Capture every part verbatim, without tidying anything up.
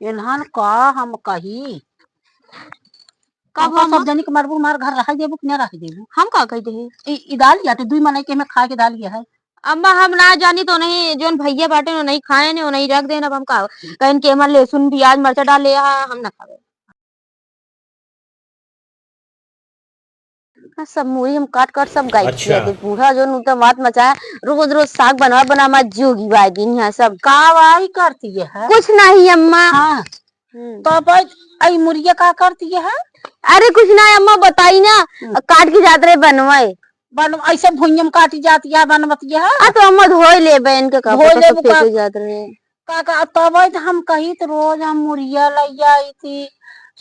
इन्हन का हम कही? कब हमका हम सब जनी के मरबू, हमार घर रहाई देबू कि ना रहाई देबू? हम का कही देहे? ई, ई दाल या तो दुई मनई के हमें खाए के दाल या है। अम्मा, हम ना जानी तो नहीं, जोन भैया बाटे, वो नहीं खाए ने, वो नहीं रख देन। अब हम का कहेन कि एमा लहसुन, प्याज, मरचा डाले हा, हम ना खावे। हाँ, सब मूरी हम काट काट सब गाय अच्छा। खिया दे। बूढ़ा जोन उतना बात मचाया, रोज रोज साग बनवा बना मा जियो गिवाए दिन यहाँ सब। का वाई करती है? कुछ नहीं अम्मा। हाँ। हम्म। तो अब आई मुर्गिया का करती है? अरे कुछ ना अम्मा, बताई ना, हम्म। काट के जात रहे बनवाए। बन-, ऐसे भुइयम काटी जाती है, बनवती है। आ, तो अम्मा धोए लेबे इनके, का धोए पता लेबू सब का? फेंके जात रहे। का, का, तब तो हम कही तो रोज हम मुर्गिया लई आई थी,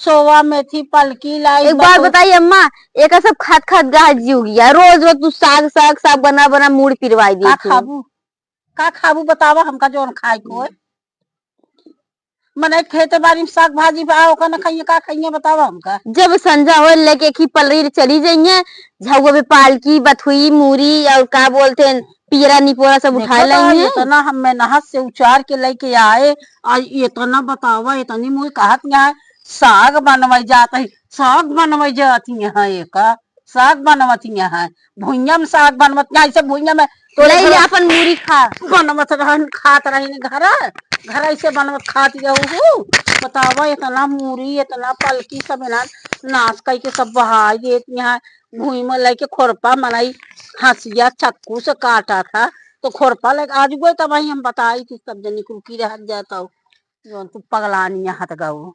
सोवा मेथी पलकी लाई एक बा बात तो बताई अम्मा, एका सब खात खात गाह जिउ गया। रोज रोज तू साग, साग, साग बना बना मूड़ पिरवाई का देती। खाबू? का खाबू बतावा हमका, जोन खाए को है। मने खेते बारी में साग भाजी बा, ओका न खाइए, का खाइए बतावा हमका। जब संझा होए लेके खी पलरी चली जाइए, झउआ पे पालकी, बथुई, मूरी और का बोलते हैं, पियरा निपोरा सब उठाए देखो तो, लाइए। इतना हम मेहनत से उचार के लेके आए, आ इतना बतावा, इतनी मुझे कहत यहाँ साग बनवाई जात है, साग बनवाई जात यहाँ एका। साग बनवत हिया है, भुइया में साग बनवत हिया, ऐसे भुइया में तोरे ले घर ले अपन मूरी खा। बनवत रहन, खात रहिन घर, घर ऐसे बनवत खात रहू। बतावा, इतना मूरी, इतना पलकी सब इन्हन नाश कई के सब बहाई देत हिया। भुइया में लेके खुरपा मनई हंसिया चक्कू से काटा था, तो खुरपा लेके आज गए तब वही हम बताई कि सब जनी कुल की रहत जाता हो, जौन तू पगलानी यहाँ तक गऊ।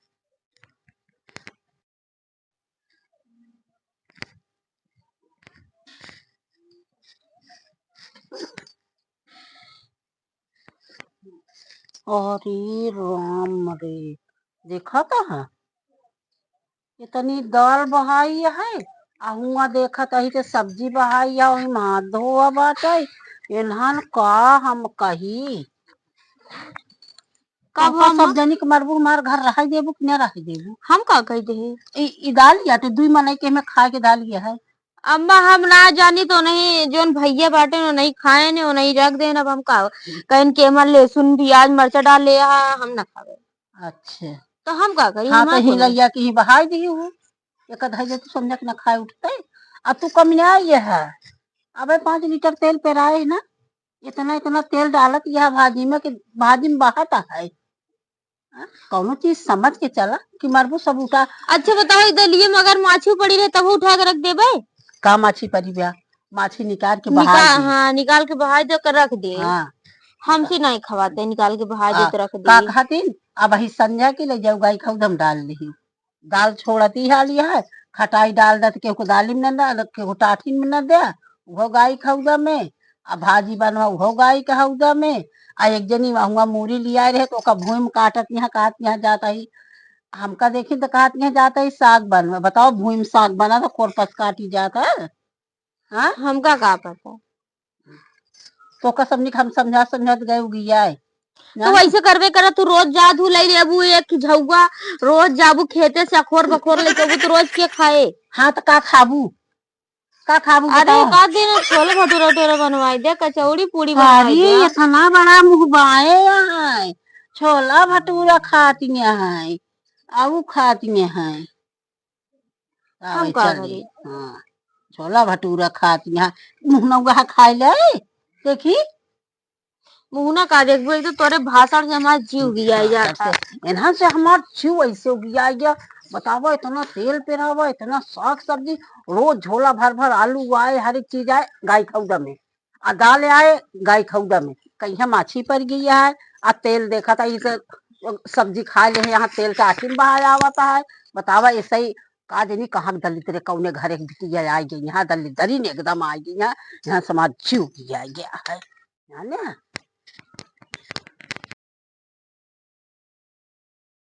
अरे राम रे, देखा तो है, इतनी दाल बहाई है, आ हुआ देखत अही ते सब्जी बहाई है, वही हाथ धोआ बाटे, इन्हन का हम कही। कब हमका हम सब जनी के मरबू, हमार घर रहाई देबू कि ना रहाई देबू? हम का कही देहे? ई, ई दाल या तो दुई मनई के हमें खाए के दाल या है। अम्मा, हम ना जानी तो नहीं, जोन भैया बाटे, वो नहीं खाए ने, वो नहीं रख देन। अब हम का कहेन कि एमा लहसुन, प्याज, मरचा डाले हा, हम ना खावे। अच्छा। तो हम का करी, हाँ, हमार तो ही कौन? लइया के ही बहाई दी हूँ। एक आधा जे तू समझा के ना खाए उठते। आ तू कम ना ये है। अबे पाँच लीटर तेल पेराए है ना, इतना, इतना तेल डालत यह भाजी में कि भाजी में बहाता है। हाँ? कौनो चीज समझ के चला कि मरबू सब उठा। अच्छा बताओ, ई दलिये में अगर माछी पड़ी रहे तब उठा के रख देबे? का माछी पड़ी बा? माछी निकाल के बहा निकाल, दे। हाँ, निकाल के बहा दे के रख दे। हाँ। हमसे नहीं खवाते, निकाल के बहा दे आ, के रख का दे। कहतीन? अब ही संझा के ले जाऊ गाय खौद हम डाल ली। दाल छोड़ती हाली है, खटाई डाल दे तो केहू को दाली में न दे, केहू टाठी में न दे, उहो गाय खौदा में, आ भाजी बनवा उहो गाय के हौदा में, आ एक जनी हुआ मूरी लियाए रहे तो ओका भूमि काटत यहाँ, कहत यहाँ जात ही, हमका देखी तो कहत यहाँ जात ही साग बनवा। बताओ, भूमि साग बना तो खोरपस काटी जात है। हाँ? हमका का पता? तो का सबनी के हम समझा, समझात गए उगिया है। तो ना? वैसे करबे करा, तू रोज जा धू लई लेबू एक झउआ, रोज जाबू खेते से अखोर बखोर लेके अबू, तो रोज के खाए? हाँ, तो का खाबू? का खाबू अरे, बताओ? का दिन छोले भटूरा उटूरा बनवाई दे, कचौड़ी पूड़ी बनवाई अरे, दे। इतना बड़ा मुँह बाए यहाँ, छोला भटूरा खाती हैं, आऊ खाती हैं। हम आवे का चल करी? हाँ, छोला भटूरा खाती हैं, मुहनौगा खाए ले, देखी। मुहना का देखबू, एक तो तोरे भाषण से हमार जीव गिया भाषण जाता। से, इन्हन से हमार जीव ऐसे गिया गया। बतावा, इतना तेल पेरावा, इतना साग सब्जी, रोज झोला भर भर आलू आए, हर एक चीज आए, गाय खौदा में। आ दाल आए, गाय खौदा में। कहीं माछी पड़ गई है, आ तेल देखा था, इसे सब्जी खा ले है, यहाँ तेल के आखिर में बहाया आवता है। बतावा, ऐसे ही का जनी कहाँ के दलित रे, कौने घरे के बिटिया आ गई यहाँ, दलित दरी ने एकदम आ गई यहाँ, यहाँ समाज जीव गिया गया है, जाने?